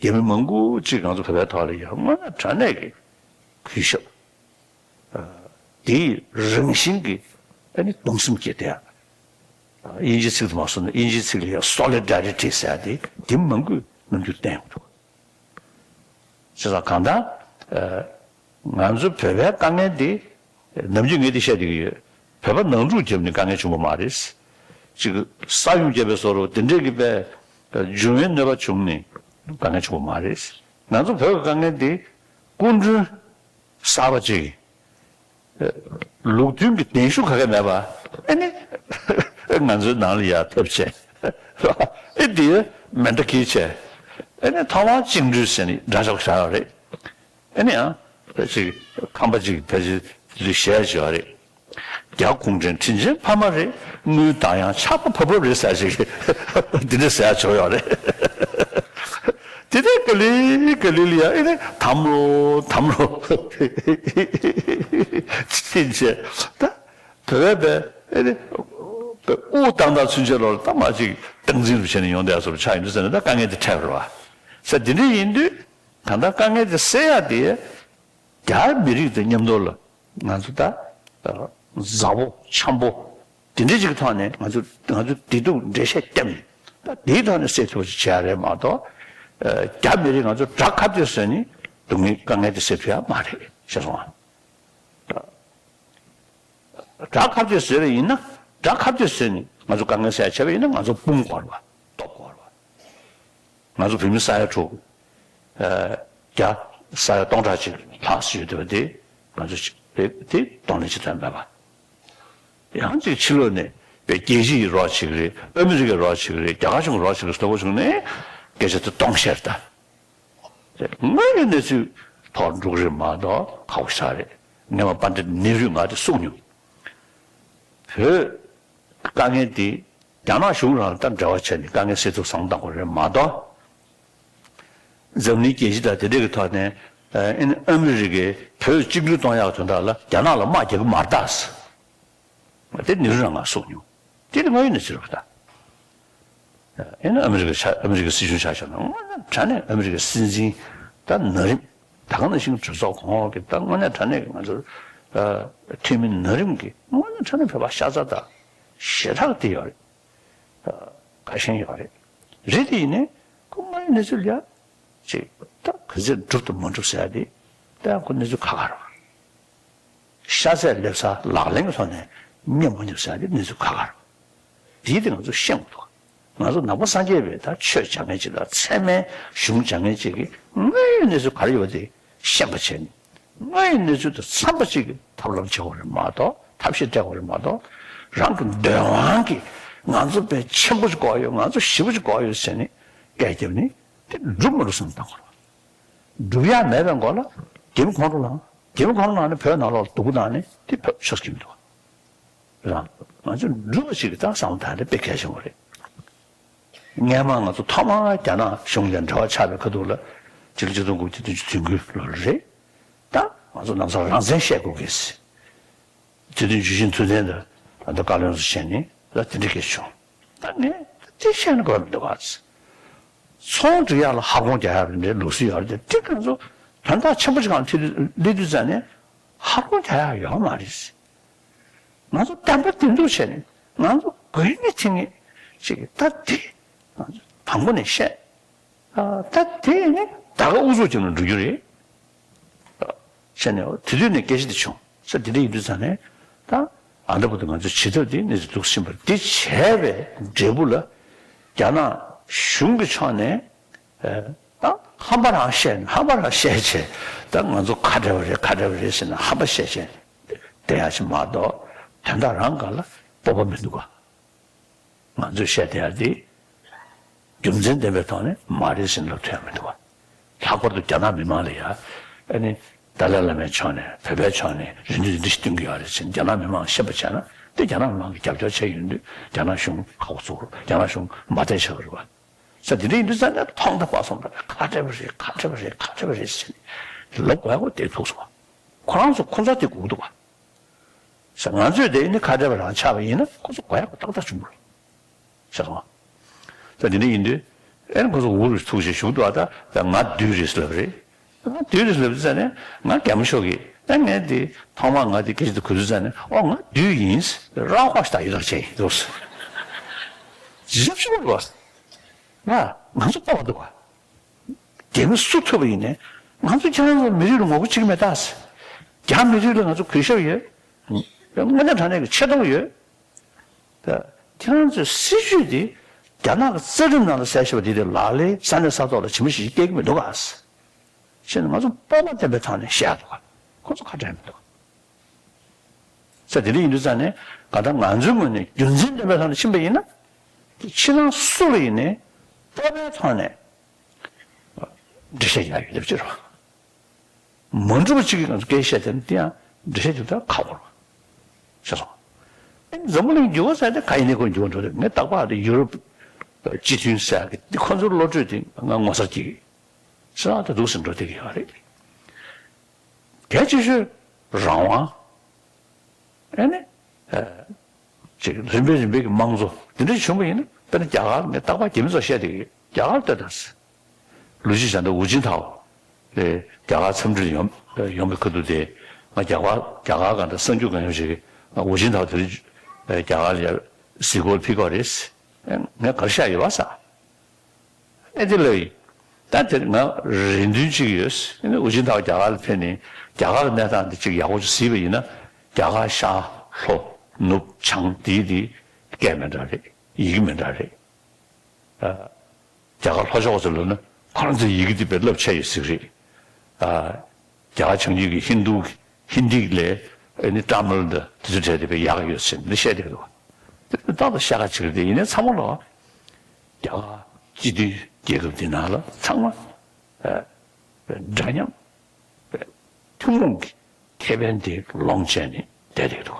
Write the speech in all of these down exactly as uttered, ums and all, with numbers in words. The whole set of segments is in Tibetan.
རྒྱ་མི་མང་པོ་ཅིག་ང་ཚོ་བོད་པའི་ཐོག་ལ་ཡང་དངོས་གནས་དྲང་གནས་ཀྱི་གུས་ཞབས། དེའི་རང་བཞིན་གྱི་ཨ་ནི་གདུང་སེམས་སྐྱེས་ཏེ། དབྱིན་ཇིའི་ཚིག་ཏུ་མ་སོང་ན་དབྱིན་ཇིའི་ཚིག་ལ་ཡང་སོ་ལི་ཌ་རི་ཊི་ཟེར་ཡ་དེ་དེ་མང་པོས་རྣམ་འགྱུར་བསྟན་ཡོང་འདུག་བྱས་ཙང་གང་ལྟར་ང་ཚོ་བོད་པའི་དཀའ་ངལ་འདི་ནམ་རྒྱུན་ངས་འདི་བཤད་བསྡད་ཀྱི་ཡོད། བོད་པ་ནང་འཁྲུག་བརྒྱབ་ནས་དཀའ་ངལ་བྱུང་བ་མ་རེད། ཅིག་ས་ཡོམ་བརྒྱབ་པའི་བཟོ་འདྲ་དེ་འདྲས་ཀྱི་པའི་འབྱུང་བའི་གནོད་པ་བྱུང་ནས་དཀའ་ངལ་བྱུང་བ་མ་རེད། ང་ཚོ་བོད་ཀྱི་དཀའ་ངལ་འདི་སྐུ་མགྲོན་གསར་པ་ཅིག་ལུགས་མཐུན་གྱི་གདན་ཞུ་ག་གེ་མེད་པ། ཨེ་ནི་ང་ཚོའི་ནང་ལ་ཡར་ཕེབས་བྱས། ཨེ་འདི་མེ་མདའ་འཁྱེར་བྱས། ཨེ་ནི་ཐོག་མར་བཅིངས་འགྲོལ་ཟེར་ནས་དགྲ་ཕྱོགས་བཞག་ཡོད་རེད། ཨེ་ནི་ཡང་ཅིག་ཁང་པ་ཅིག་ཕལ་ཆེར་དེ་དུས་ཞལ་བྱས་ཡོད་རེད། རྒྱ་གུང་ཁྲན་དྲིན་ཆེན་ཕ་མ་རེད། དངུལ་དང་ཡང་ཆགས་པ་བབ་བབ་རེད་ཟེར་ཞིག་འདི་འདྲ་ཟེར་ཡ་བྱོས་ཡོད་རེད། དེ་ནས་ག་ལེ་ག་ལེ་ལ་ཡ་ཨེ་ནི་དམ་རོ་དམ་རོ་ཕྱིན་ཆད་ད་བོད་པའི་ཨེ་ནི་དབུ་བཏང་སྟངས་ཚུན་ཆད་ལོར་ད་མ་ཅིག་སྟངས་འཛིན་རུ་བྱས་ནས་ཡོང་བསྡད་སོ་ཆགས་ཡིན་དུས་ཟེར་ནས་ད་དཀའ་ངལ་དེ་འཕྲད་པ་རེད་བ། ས་འདི་འདྲ་ཡིན་དུས་གང་ལྟར་དཀའ་ངལ་དེ་སེལ་ཡ་དེ། རྒྱ་མི་རིགས་དང་མཉམ་དུ་ལ་ང་ཚོ་ད་མཛའ་བོ་འཆམ་པོ་དེ་འདྲའི་ཅིག་གི་ཐོག་ནས་ང་ཚོ་ང་ཚོ་བདེ་སྡུག་འགྲེལ་བཤད་བརྒྱབ་ནས་ད་དེའི་ཐོག་ནས་སེལ་ཐུབ་པ་ཞིག་བྱེད་ཡ་རེད་མ་གཏོགས། རྒྱ་མི་རིགས་ང་ཚོ་དགྲ་ཁ་གཏད་བཟོས་ནས་སྡུག་བསྔལ་དཀའ་ངལ་དེ་སེལ་ཐུབ་ཡ་མ་རེད་ཤེས་སོང་ང་། དགྲ་ཁ་གཏད་བཟོས་པ་ཡིན་ན་དགྲ་ཁ་གཏད་བཟོས་ནས་ང་ཚོ་དཀའ་ངལ་སེལ་ཡ་བྱས་པ་ཡིན་ན་ང་ཚོ་དཔུང་དགོས་རེད་བ། སྟོབས་དགོས་རེད་བ། ང་ཚོ་བོད་མི་ས་ཡ་དྲུག་ཨ་རྒྱ་ས་ཡ་སྟོང་ཕྲག་གཅིག་ལྷག་ཙམ་ཡོད་བསྡད་པ་དེ་ང་ཚོ་ཅིག་རེད་དེ་གདོང་ལེན་བྱེད་ཐུབ་མེད་པ། ཡང་ཅིག་ཕྱི་ལོགས་ནས་པའི་རྒྱལ་སྤྱི་ཡི་རོགས་བྱེད་ཀྱི་རེད། ཨ་མི་རི་ཀའི་རོགས་བྱེད་ཀྱི་རེད། རྒྱ་གར་གཞུང་གི་རོགས་བྱེད་ཀྱི་རེད་ཟེར་བ་བྱུང་ནས་སྐད་ཆ་དེ་སྟོང་བཤད་ད། དངོས་ཡོད་གནས་ཚུལ་ཐོག་འགྲོ་གི་རེད་མ་གཏོགས་ཁག་པོ་ཞིག་རེད། སྔོན་མ་དཔལ་ལྡན་ནེ་རུས་ང་དེ་གསུངས་མྱོང་། བོད་དཀའ་ངལ་དེ་རྒྱ་ནག་གཞུང་རང་ལ་ད་འབྲེལ་བ་བྱས་ནས་དཀའ་ངལ་སེལ་ཐུབ་བསམ་བློ་བཏང་དགོས་རེད་མ་གཏོགས། འཛམ་གླིང་རྒྱལ་སྤྱི་དང་དེ་འདྲ་གི་ཐོག་ནས་ཨ་ཨ་མི་རི་ཀས་བོད་གཅིག་གྱུར་གཏོང་ཡག་དོན་དག་ལ་རྒྱ་ནག་ལ་དམག་རྒྱག་གི་མ་རེད་ད། དེ་ནེ་རུ་རང་ང་གསུངས་མྱོང་། དེ་ནི་དངོས་ཡོད་གནས་ཚུལ་རེད་པ་ད། ཨེ་ན་ཨ་མི་རི་ཀ་ཆ་ཨ་མི་རི་ཀའི་སྲིད་གཞུང་ཆ་བཞག་ན་དངོས་གནས་དྲང་གནས་ཨ་མི་རི་ཀའི་སྲིད་འཛིན་ད་ན་རིམ་ད་ག་ནང་བཞིན་གྲོས་ཚོགས་གོང་འོག་གི་ད་དངོས་གནས་དྲང་གནས་ཀྱི་ང་ཚོ་ཨ་འཐུས་མི་ན་རིམ་གྱི་དངོས་གནས་དྲང་གནས་བོད་པ་ཤ་ཚ་དང་ཞེ་དྲག་དེ་ཡོད་རེད། ཨ་ཁ་ཞེན་ཡོད་རེད། རེད་དེ་ཡིན་ནའི་ཁོ་དངོས་ཡོད་གནས་ཚུལ་ཡ། ཅིག་ད་ག་ཚོད་འགྲུབ་དང་མ་འགྲུབ་ཟེར་ཡ་དེ་ད་ཡང་ཁོ་གནས་ཚུལ་ཁག་ཁག་རེད་བ། ཤ་ཚ་ལེབ་ཚ་ལག་ལེན་གྱི་ཐོག་ནས་ཉན་མ་ཉན་ཟེར་ཡ་དེ་གནས་ཚུལ་ཁག་ཁག་རེད་བ། དེའི་དེ་ང་ཚོ་ཤེས་དགོས་འདུག་ང་ཚོ་ནང་པ་སངས་རྒྱས་པའི་ད་ཆོས་སྦྱང་མཁན་ཅིག་དང་ཚད་མའི་གཞུང་སྦྱང་མཁན་ཅིག་གིས་དངོས་ཡོད་གནས་ཚུལ་ག་རེ་ཡོད་པ་དེ་ཤེས་པ་བྱས་ནས་དངོས་ཡོད་གནས་ཚུལ་དང་འཚམས་པ་ཅིག་གི་ཐབས་ལམ་བྱེད་དགོས་རེད་མ་གཏོགས་ཐབས་ཤེས་སྤྲད་དགོས་རེད་མ་གཏོགས་རང་གི་འདོད་དབང་གིས་ང་ཚོ་དཔེ་ཆེན་པོ་ཅིག་དགོས་ཡོད། ང་ཚོ་ཞེ་པོ་ཅིག་དགོས་ཡོད་ཟེར་ནས་སྐད་བརྒྱབ་ནས། དེ་སྒྲུབ་མ་སྒྲུབ་བསམ་བཏང་དགོས་རེད། སྒྲུབ་ཡ་མེད་པའི་མགོ་ལ་རྒྱ་མི་ཁོང་ཁྲོ་ལངས། རྒྱ་མི་ཁོང་ཁྲོ་ལངས་ནས་བོད་ནང་ལོགས་ལ་སྡུག་པོ་བཏང་ནས་དེ་བོད་ཆོག་གི་མི་འདུག་རང་ང་ཚོ་སྒྲུབ་པ་ཞིག་གི་ད་བསམ་བློ་བཏང་ནས་དཔེ་གལ་ཆེན་པོ་རེད། སྔོན་མ་ང་ཚོ་ཐོག་མར་རྒྱ་ནག་གཞུང་ལ་འབྲེལ་བ་ཆགས་པའི་ཁ་ཐུག་ལ་ཆིག་སྟོང་དགུ་བརྒྱ་བདུན་ཅུ་དོན་དགུ་ལོ་ལ་རེད། ད་ང་ཚོ་ལམ་སང་རང་བཙན་བཤད་དགོས་གི་ཟེར། དེ་དུས་འཇུ་ཆེན་ཐུབ་བསྟན་དང་ད་བཀའ་བློན་སུ་བྱས་ནས་ད་དེ་འདྲ་སྐད་བྱུང་། ད་ངས་དེ་བཤད་ན་དགོས་མི་འདུག་ག་ཚོང་སྒྲིག་ཡག་ལ་ཧ་གོང་རྒྱག་ཡག་རེད་འདྲའི་ལུགས་སྲོལ་ཡོད་རེད་དེ་དེ་ང་ཚོ་དོན་དག་ཆེན་པོ་ཞིག་གང་ཐེ་སླེབས་དུས་ཙམ་ནས་ཧ་གོང་རྒྱག་ཡག་ཡོད་མ་རེད། ང་ཚོ་བདེན་པ་བདེན་ལུགས་བྱས་ནས་ང་ཚོ་དགོས་ངེས་ཐེངས་ངེས་ཅིག་ད་དེ་ང་ཚོ་དང་པོ་ནས་བཤད། ཨ་ད་དེ་ནི་ད་ག་ཨུ་ཚུགས་ཀྱི་ནང་འགྲོ་རྒྱུ་རེད། བྱས་ནས་དེ་དུས་ནས་སྐད་ཆ་དེ་བྱུང་ས་དེ་འདྲ་ཡིན་དུས་ཙང་ནས་ད་ཨ་འདྲ་པོ་དེ་ང་ཚོ་བྱེད་ཐབས་དེ་གནས་ཚུལ་འདུག་ཕྱིན་པ་དེ་བྱས་པའི་འབྲས་བུ་ལ་རྒྱ་ནག་གཞུང་གི་ཕྱོགས་ནས་ད་ཧམ་པ་རང་བཤད་ཧམ་པ་རང་བཤད་བྱས་ད་ང་ཚོ་ཁ་བྲལ་བ་རེད་ཁ་བྲལ་བ་རེད་ཟེར་ནས་ཧམ་པ་བཤད་བྱས་བསྡད་ཡག་ཅིག་མ་གཏོགས་དོན་དག་རང་སྒང་ལ་སྤོབས་པ་མི་འདུག་ག་ང་ཚོས་བཤད་བསྡད་ཡ་དེ་རྒྱུ་མཚན་ལྡན་པའི་ཐོག་ནས་མ་རེད་ཟེར་ལབ་ཐུབ་ཡ་མི་འདུག་བ། ལྷག་པར་དུ་རྒྱ་ནག་མི་མང་ལ་ཡ་ཨ་ནི་ཏཱ་ལའི་བླ་མའི་ཕྱོགས་ནས་བོད་པའི་ཕྱོགས་ནས་རེ་འདུན་རེ་འདུན་ཞིག་བཏོན་གྱི་ཡོད་རེད་ཟེར་རྒྱ་ནག་མི་མང་ཤེས་པ་བྱས་ན་དེ་རྒྱ་ནག་མི་མང་གིས་རྒྱབ་སྐྱོར་བྱས་ཡོང་དུས་རྒྱ་ནག་གཞུང་ཁག་པོ་ཚུགས་རེད་རྒྱ་ནག་གཞུང་མ་བསྡད་ཆགས་ཀྱི་རེད་བ། ས་དེ་འདྲ་ཡིན་དུས་ཙང་ནས་ཐོག་མཐའ་བར་གསུམ་ལ་ཁ་བྲལ་བ་རེད་ཁ་བྲལ་བ་རེད་ཁ་བྲལ་བ་རེད་ཟེར་ནས་ལབ་དགོས་ཡ་ཁོ་དེ་ཐུག་སོང་བ། ཁོ་རང་ཚོ་ཁོ་ཚོ་དེ་སྒུག་འདུག་བ། ས་ང་ཚོས་དེ་ནི་ཁ་བྲལ་བ་རང་ཆགས་པ་ཡིན་ན་ཁོ་ཚོ་དགོས་ཡ་ཁོ་ཏག་ཏག་བྱུང་བ་རེད། ཤེས་སོང་ང་། ད་དེ་འདྲ་ཡིན་དུས་ ཨེ་ཁོ་ཚོ་འུ་རུ་ཐུག་བྱས་བཞུགས་འདུག་ཨ། ད་ད་ང་བདུད་རེད་ལབ་རེད། ང་བདུད་རེད་ལབ་དུས་ཙ་ནས་ང་རྒྱ་མོ་ཤོག་གིས་ད་ངས་འདི་ཐོག་མར་ང་འདི་སྐད་ཆ་འདི་གོ་དུས་ཙ་ནས་ཨོ་ང་བདུད་ཡིན། ར་ཁོག་ཤ་ཡི་རག་ཆེ་ཡིན་འདུག་ཇི་ཞབས་ཞུ་བ་ང་ང་ཚོ་ལྟ་བ་འདུག་བ། རྒྱ་མི་སུ་ཐུབ་པ་ཡིན་ནས་ང་ཚོ་ཁྱེད་རང་ཚོ་མི་རིགས་ལ་ངོ་རྒོལ་བྱེད་ཀྱི་མེད་ད། རྒྱ་མི་རིགས་ལ་ང་ཚོ་གུས་ཞབས་ཡོད། དངོས་གནས་དྲང་གནས་ཀྱི་ཆེ་མཐོང་ཡོད། ད་ཁྱེད་རང་ཚོའི་སྲིད་ཇུས་དེ་རྒྱ་ནག་གི་རྩ་ཁྲིམས་ནང་ལ་གསལ་བཞག་པ་དེ་དེ་ལག་ལེན་ས་གནས་ས་ཐོག་ལ་ཇི་མ་ཇི་བཞིན་སྐྱེལ་གྱི་མི་འདུག་ག་ཟེར་ནས་ང་ཚོ་སྤོབས་པ་ལྡན་པའི་ཐོག་ནས་བཤད་འདུག་ག་ཁོ་ཚོ་ཁ་བྲལ་མི་འདུག་ག་ས་དེ་འདྲ་ཡིན་དུས་ཙང་ནས་གང་ལྟར་ང་ཚོའི་ངོས་ནས་རྒྱུ་མཚན་ལྡན་པའི་ཐོག་ནས་ཕྱིན་པ་ཡིན་ན། ཕྱི་ནང་སུ་ལ་ཡིན་ནའི་སྤོབས་པའི་ཐོག་ནས་འགྲེལ་བཤད་རྒྱག་ཡོད་དེ་ཅི་རེད་བ། མ་འགྲུབ་པ་གཅིག་གིས་ང་ཚོ་སྐད་བཤད་དེ་ནི་དེ་ཡང་འགྲེལ་བཤད་རྒྱག་ད་ཁག་པོ་རེད་བ། ཤེས་སོང་། ཨེ་འཛམ་བུ་གླིང་འགྱུར་བ་ཟེར་དེ་ག་ཡིན་ནའི་ཁོ་འགྱུར་བ་འགྲོ་རེད། ངས་རྟག་པར་དེ་ཡུ་རོབ་སྤྱི་མཐུན་ཟེར་གི་དེ་ཁོ་ཚོའི་བློ་གྲོས་དེ་ང་ངོ་མཚར་སྐྱེ་གི། ཤེས་སོང་། ད་འདུག་སེ་འགྲོ་བསྡད་ཀྱི་ཡོད་རེད། གལ་ཆེ་ཤོས་རང་དབང་། ཨེ་ནི། ཅིག་རིམ་པས་རིམ་པས་ཀྱི་དམངས་གཙོ་འདི་འདྲ་བྱུང་བ་ཡིན་ན། དཔེར་ན་རྒྱ་གར་ངས་རྟག་པར་རྒྱ་མི་ཚོར་བཤད་བསྡད་ཀྱི་ཡོད། རྒྱ་གར་ལྟོས་དང་། ལུའུ་ཅི་ཞང་དང་ཧུའུ་ཅིན་ཐའོ་དེ་རྒྱ་གར་འཚམས་འདྲིར་ཡོང་ཡོང་བའི་ཁ་ཐུག་དེ་ང་རྒྱ་གར་རྒྱ་གར་གང་དང་གསར་འགྱུར་གང་ཡོང་ཞིག་ཧུའུ་ཅིན་ཐའོ་དེ་རིང་རྒྱ་གར་ལ་ཡར་གཟིགས་སྐོར་ཕེབས་ཀྱི་ཡོད་རེད། ངས་ག་རེ་བཤད་ཡོད་པ་ཟེར། ཨེ་དེ་ལབ་ཡིན། ད་དེར་ང་རེ་འདུན་གཅིག་ཡོད། ཨེ་ནི་ཧུའུ་ཅིན་ཐའོ་རྒྱ་གར་ལ་ཕེབས་ནས་རྒྱ་གར་གྱི་གནས་སྟངས་འདི་གཅིག་ཡག་པོ་ཅིག་གཟིགས་པ་ཡིན་ན། རྒྱ་གར་ཤར་ལྷོ་ནུབ་བྱང་དེའི་དེ་སྐད་མི་འདྲ་རེད། ཡི་གེ་མི་འདྲ་རེད། ཨ། རྒྱ་གར་ལྷོ་ཕྱོགས་ཚོ་ལབ་ན་ཁོ་རང་ཚོའི་ཡི་གེ་དེ་དཔེ་རླབས་ཆེ་ཡོད་ཟེར་གྱི་རེད། ཨ། རྒྱ་གར་བྱང་རྒྱུད་ཀྱི་ཧིན་རྡུ་ཧིན་དི་ལས་ཨེ་ནི་ཏཱ་མིལ་དང་དེ་ཚོ་གྲས་དེ་དཔེ་ཡག་ཡོད་ཟེར་འདི་བཤད་བསྡད་འདུག་དེ་ཏག་ཏག་བཤད་ཁ་ཅིག་རེད་དེ། ཡིན་ནའི་ཚང་མ་ལ་རྒྱ་གར་སྤྱི་མཐུན་རྒྱལ་ཁབ་འདི་ནང་ལ་ཚང་མ་ཨ་འདྲ་མཉམ་ཐུན་མོང་གི་ཁེ་ཕན་དེ་ལོངས་སྤྱད་ནས་བསྡད་བསྡད་འདུག་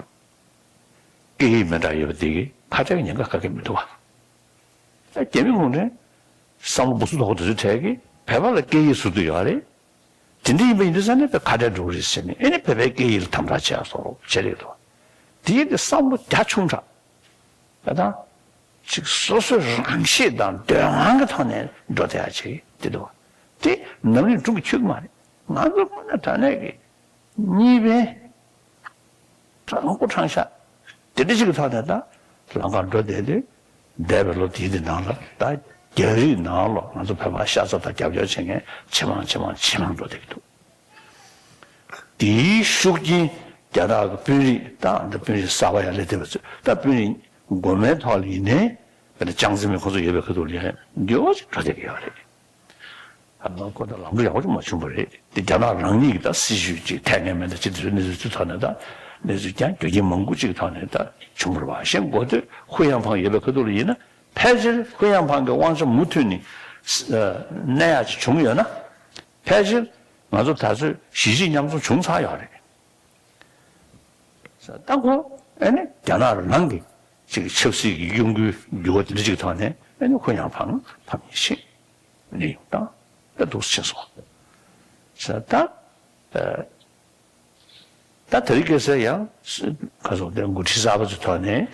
སྐད་ཡིག་མི་འདྲ་ཡོད་པ་དེ་གིས་ཁ་བྲལ་གྱི་ཉེན་ཁ་ག་གེ་མི་འདུག་བ། རྒྱ་མི་གུང་ཁྲན་བསམ་བློ་སྦུག་སུ་དོག་པོ་དེ་ཚོའི་གྲས་ཀྱིས་བོད་པ་ལ་སྐད་ཡིག་ཟུར་དུ་ཡོད་རེད། དེ་འདྲ་ཡིན་པ་ཡིན་དུས་ཙང་ནས་བོད་ཁ་བྲལ་འགྲོ་གི་རེད་ཟེར་ནས་ཨེ་ནི་བོད་པའི་སྐད་ཡིག་ལ་དམ་དྲག་བྱས་སོགས་བྱས་རེད་འདུག་དེ་ཡིན་དུས་བསམ་བློ་རྒྱ་ཆུང་དྲགས། ད་ལྟ་ཅིག་སོ་སོའི་རང་གཤིས་དང་འདོད་དབང་གི་ཐོག་ནས་འགྲོ་བསྡད་ཡ་ཅིག་དེ་འདུག་དེ་ནམ་རིང་སྒྲུང་གི་ཆོད་ཀྱི་མ་རེད། ང་ཚོ་དངོས་གནས་དྲང་གནས་ཀྱི་གཉིས་ཕན། དྲང་པོ་དྲང་བཞག་དེ་འདྲ་ཞིག་གི་ཐོག་ནས་ད་ལམ་ཁར་འགྲོ་བསྡད་དུས། འདས་པའི་ལོ་དེའི་དེ་ནང་ལ་ད་རྒྱ་རིགས་ནང་ལོགས་ང་ཚོ་བོད་པ་ཤ་ཚ་དང་རྒྱབ་སྐྱོར་བྱེད་མཁན་ཇེ་མང་ཇེ་མང་ཇེ་མང་འགྲོ་བསྡད་ཀྱི་འདུག་དེའི་ཤུགས་རྐྱེན་རྒྱ་ནག་གི་དཔོན་རིགས་དང་དཔོན་རིགས་གསར་པ་ཡང་སླེབས་བསྡད་པ་ཚོས་ད་དཔོན་རིགས་མགོ་མའི་ཐོག་ལ་ཡིན་ནའི་དཔེར་ན་ཅང་ཙེ་མིན་ཁོ་ཚོ་ཡོད་པའི་ཁ་ཐུག་ལ་ཡང་འགྱུར་བ་ཞིག་འགྲོ་བསྡད་ཀྱི་ཡོད་རེད། ཨ་ནི་ཁོ་ད་ལམ་འགྲོ་ཡག་པོ་ཅིག་མ་བྱུང་བ་རེད། དེ་རྒྱ་ནག་རང་ཉིད་ཀྱི་ད་སྲིད་ཇུས་ཅིག་འཐེན་མཁན་མེད་ད་ཅི་དེ་ཚོའི་གནས་ཚུལ་ཚོའི་ཐོག་ནས་ད་གནས་ཚུལ་ཀྱང་རྒྱུ་རྐྱེན་མང་པོ་ཅིག་གི་ཐོག་ནས་ད་བྱུང་བ་རེད་བ། གཞན་འགོ་སྟོད་ཧུའུ་ཡན་ཕང་ཡོད་པའི་ཁ་ཐུག་ལ་ཡིན་ན་ཕལ་ཆེར་ཧུའུ་ཡན་ཕང་གི་དབང་ཆ་མུ་མཐུད་ནས་གནས་ཡག་ཅིག་བྱུང་ཡོད་ན་ཕལ་ཆེར་ང་ཚོ་ད་ཚོད་གཞིས་བྱེས་མཉམ་འཛོམས་བྱུང་ཚར་ཡོད་རེད། ད་ཁོ་ཨེ་ནི་རྒྱ་ནག་རང་གི་ཅིག་ཆབ་སྲིད་ཀྱི་གཡོ་འགུལ་འགྱུར་བ་དེ་འདྲ་ཅིག་ཐོག་ནས་ཨེ་ནི་ཁོ་ཡང་ཕམ་ཕམ་ཉེས་ཤིག་ནས་ཡོང་སྟངས་ད་འདུག་ཕྱིན་སོང་། ད་ད་དེ་རིང་ཁ་སང་ཡང་ཁ་སང་དེ་འགོ་ཁྲིད་གསར་པ་ཚོའི་ཐོག་ནས་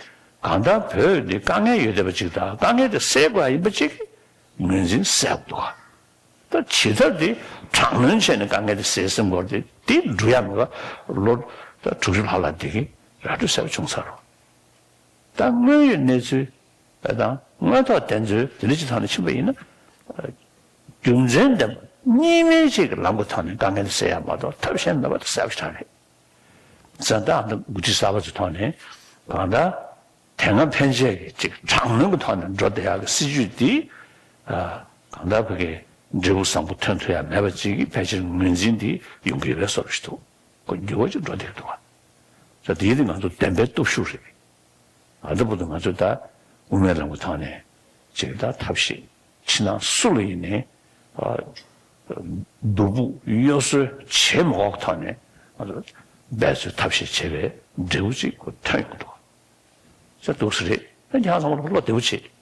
གང་ལྟར་བོད་འདི་དཀའ་ངལ་ཡོད་བསྡད་པ་ཅིག་དང་དཀའ་ངལ་དེ་སེལ་དགོས་ཡ་ཡིན་པ་ཅིག་ངོས་འཛིན་གསལ་པོ་འདུག་ད་ཇི་ལྟར་དེ་དྲག་གནོན་བྱས་ནས་དཀའ་ངལ་དེ་སེལ་སེམས་སྐོར་དེ་དེ་འགྲུབ་ཡ་མེད་པ་ལོ་ད་དྲུག་ཅུ་ལྷག་ལ་དེ་གི་ར་སྤྲོད་གསལ་པོ་བྱུང་ཚར་རོ། ད་དངོས་ཡོད་གནས་ཚུལ་དང་དངོས་ཐོག་བདེན་འཚོལ་དེ་འདྲ་ཅིག་ཐོག་ནས་ཕྱིན་པ་ཡིན་ན། རྒྱུ་མཚན་ལྡན་པ་གཉིས་སྨན་བཅས་ཀྱི་ལམ་གྱི་ཐོག་ནས་དཀའ་ངལ་དེ་སེལ་ཡ་མ་གཏོགས་ཐབས་གཞན་མེད་པ་དེ་གསལ་པོ་ཞེ་དྲག་རེད། བྱས་ཙང་ད་འགོ་ཁྲིད་གསར་པ་ཚོའི་ཐོག་ནས་གང་ལྟར། དེ་སྔ་ཕན་ཆད་ཀྱི་ཅིག་དྲག་གནོན་གྱི་ཐོག་ནས་འགྲོ་བསྡད་ཡག་གི་སྲིད་ཇུས་འདི། ཨ། གང་ལྟར་བོད་ཀྱི་འབྲས་བུ་བཟང་པོ་ཐོན་ཐུབ་ཡ་མེད་པ་ཅིག་གི་ཕལ་ཆེར་ངོས་འཛིན་འདི་ཡོང་གི་ཡོད་པའི་བཟོ་འདྲ་ཞིག་འདུག་ཁོ་འགྱུར་བ་ཅིག་འགྲོ་བསྡད་ཀྱི་འདུག་བ། ད་དེ་ནི་ང་ཚོ་བདེན་པའི་སྟོབས་ཤུགས་རེད། ད་ལྟ་བར་དུ་ང་ཚོས་ད་དབུ་མའི་ལམ་གྱི་ཐོག་ནས་ཅིག་ད་ཐབས་ཤེས་ཕྱི་ནང་སུ་ལ་ཡིན་ནའི། ཨ། སྡུག་ཕུག་གཡོ་ཟོལ་བྱེད་མ་དགོས་ཐོག་ནས་ང་ཚོ་འབད་རྩོལ་ཐབས་ཤེས་བྱས་པའི་འབྲས་བུ་ཅིག་ཁོ་ཐོན་ཡོང་གི་འདུག་ཟེར་འདུག་ས་རེད། ད་ཁྱེད་ཚང་མ་བློ་བདེ་པོ་བྱེད།